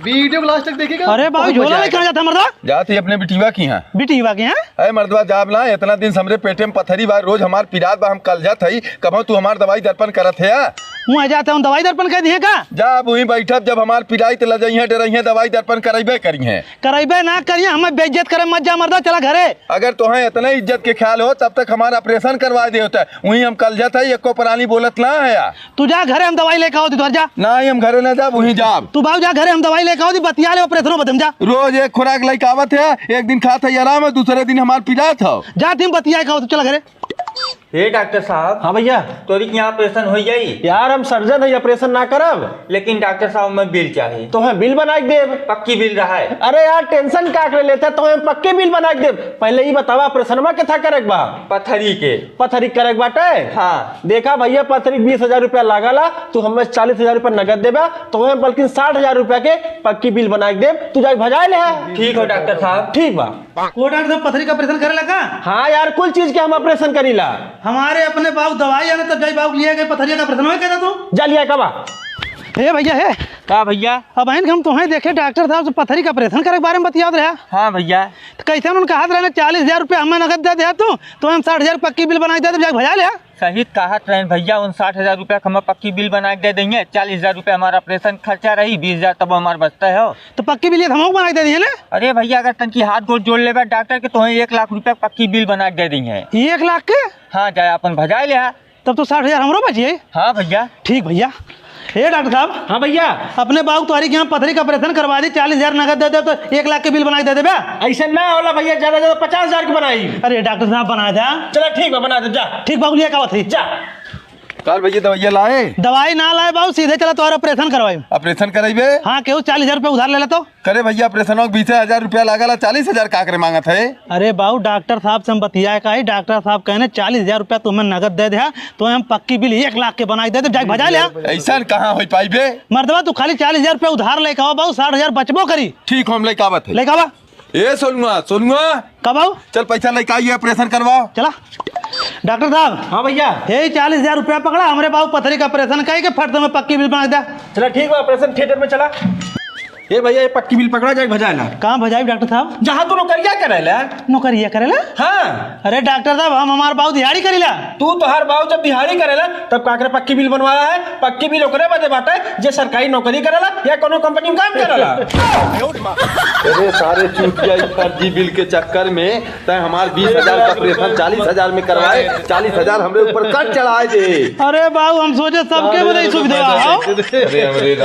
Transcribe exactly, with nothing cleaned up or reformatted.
वीडियो को लास्ट तक देखिएगा, अरे बाबू, बहुत मजा झोला आएगा। लेके कहाँ जाता है मर्दा? जात ही अपने बिटिया की यहाँ। बिटिया के यहाँ? अरे मर्दवा, जाब ना, इतना दिन से हमरे पेटे में पथरी बा, रोज हमार पिरात बा, हम कलजत हई, कबहूँ तू हमार दवाई दर्पण करत है या? वहाँ जाता हूँ, दवाई दर्पण कर दिए का? जाब वहीं बैठब, जब हमार पिराई त लजइहें, डरइहें, दवाई दर्पण करइबे करिहें। करइबे ना करिहें, हमें बेइज्जत करे मत जा मर्दा, चला घरे। अगर तोहें इतना इज्जत के ख्याल हो, तब तक हमार ऑपरेशन करवा दे होता। वहीं हम कलजत हई, एको प्राणी बोलत ना है या। तू जा घरे, हम दवाई लेके आओ, तू जा। ना, हम घरे ना जाब, वहीं जाब। तू बाबू जा घरे, हम दवाई लेके आओ, तू बतिया ले, ऑपरेशन बदम जा। रोज एक खुराक लेके आवत है, एक दिन खात है आराम है, दूसरे दिन हमार पिरात है। जा, तुम बतिया के आओ, तू चला घरे। हे डॉक्टर साहब। हाँ भैया। तोरी के यहाँ ऑपरेशन हो जाई? यार, हम सर्जन है, ऑपरेशन ना करब। लेकिन डॉक्टर साहब, हमें बिल चाही। तोहें बिल बनाइ के देब। पक्की बिल रहा है? अरे यार, टेंशन का करे लेते, तोहें पक्की बिल बनाइ के देब। पहले ई बतावा, ऑपरेशनमा केथा करे के बा? पथरी के। पथरी करे के बाटे? हाँ। देखा भैया, पथरी के बीस हजार रुपया लागला, तू हमें चालीस हजार रुपया नगद देबा, तोहें बल्कि साठ हजार रुपया के पक्की बिल बनाइ के देब, तू जाके भजाए ले। ठीक हो डॉक्टर साहब। ठीक बा। को डॉक्टर साहब पथरी का ऑपरेशन करेला का? हाँ यार, कुल चीज के हम ऑपरेशन करीला। हमारे अपने बाबू दवाई आने तब जाई बाबू लिया गए पथरिया का ऑपरेशन होए कहता तू? जा लिया का बा। हे भैया, हे। का भैया? अब आइन हम तोहें देखे डॉक्टर साहब से पथरी का ऑपरेशन करे के बारे में बतियावत रहा। हाँ भैया। तो कैसे उन्होंने कहा रहे ना चालीस हजार रुपया हमें नगद दे दे तू, तो हम साठ हजार पक्की बिल बनाइ दे दे, जाके भजा ले। सही कहत रहेन भैया, उन साठ हजार रुपया के हमें पक्की बिल बनाइ के दे देइहें, चालीस हजार रुपया हमारा ऑपरेशन खर्चा रही, बीस हजार तब हमार बचता है हो। तो पक्की बिल ये हमहू बनाइ दे देइहें ना। अरे भैया, अगर तनकी हाथ गोड़ जोड़ लेबा डॉक्टर के, तोहें एक लाख रुपया के पक्की बिल बनाइ के दे देइहें। एक लाख के? हाँ, जाए अपन भजाए ले। तब तो साठ हजार हमरो बचिए। हाँ भैया। ठीक भैया। हे डॉक्टर साहब। हाँ भैया। अपने बाबू तोहरी के यहाँ पथरी का ऑपरेशन करवा दी, चालीस हजार नगद दे दे तो एक लाख के बिल बनाइ के दे देबे। ऐसे ना होला भैया, ज्यादा ज्यादा पचास हजार के बनाई। अरे डॉक्टर साहब, बना दे। चला ठीक बा, बना दे, जा। ठीक बाबू, लिया का बात है? जा। काल भैया दवाइया लाए? दवाई ना लाए बाबू, सीधे चला तोहर ऑपरेशन करवाई। ऑपरेशन कराइबे? हाँ, केहू चालीस हजार रुपया उधार ले ले तो। करे भैया, ऑपरेशनवा के बीस हजार रुपया लागल, चालीस हजार का करे मांगत है? अरे बाबू, डॉक्टर साहब से हम बतियाए का ही, डॉक्टर साहब कहने चालीस हजार रुपया तुम्हें नगद दे दे, तो हम पक्की बिल एक लाख के बनाइ दे दे, जाके भजा ले। ऐसा कहाँ हो पाइबे? मर्दवा, तू खाली चालीस हजार रुपया उधार लेके आवा बाबू, साठ हजार बचबो करी। ठीक, हम लेके आवत है। लेके आवा। ए सोनुआ, सोनुआ। का बाबू? चल पैसा लेके आइए, ऑपरेशन करवाओ। चला। डॉक्टर साहब। हाँ भैया। हे चालीस हजार रुपया पकड़ा, हमरे बाबू पथरी का ऑपरेशन कहे के फट तुम्हें पक्की बिल बना दे। चला ठीक बा, ऑपरेशन थिएटर में चला। ए भैया, ये पक्की बिल पकड़ा, जाके भजाए ला। कहाँ भजाई डॉक्टर साहब? जहाँ तू नौकरिया करेला। नौकरिया करेला? हाँ। अरे डॉक्टर साहब, हम हमार बाबू दिहाड़ी करीला। तू तोहार बाबू जब दिहाड़ी करेला, तब का करे पक्की बिल बनवाया है? पक्की बिल ओकरे बदे बाटे, जे सरकारी नौकरी करेला या कोनो कंपनी में काम करेला। अरे सारे चूतिया, इस फर्जी बिल के चक्कर में तैं हमार बीस हजार का ऑपरेशन चालीस हजार में करवाए, चालीस हजार हमरे ऊपर कट चढ़ाए दे। अरे बाबू, हम सोचे सबके बदे ई सुविधा हो। अरे हमरे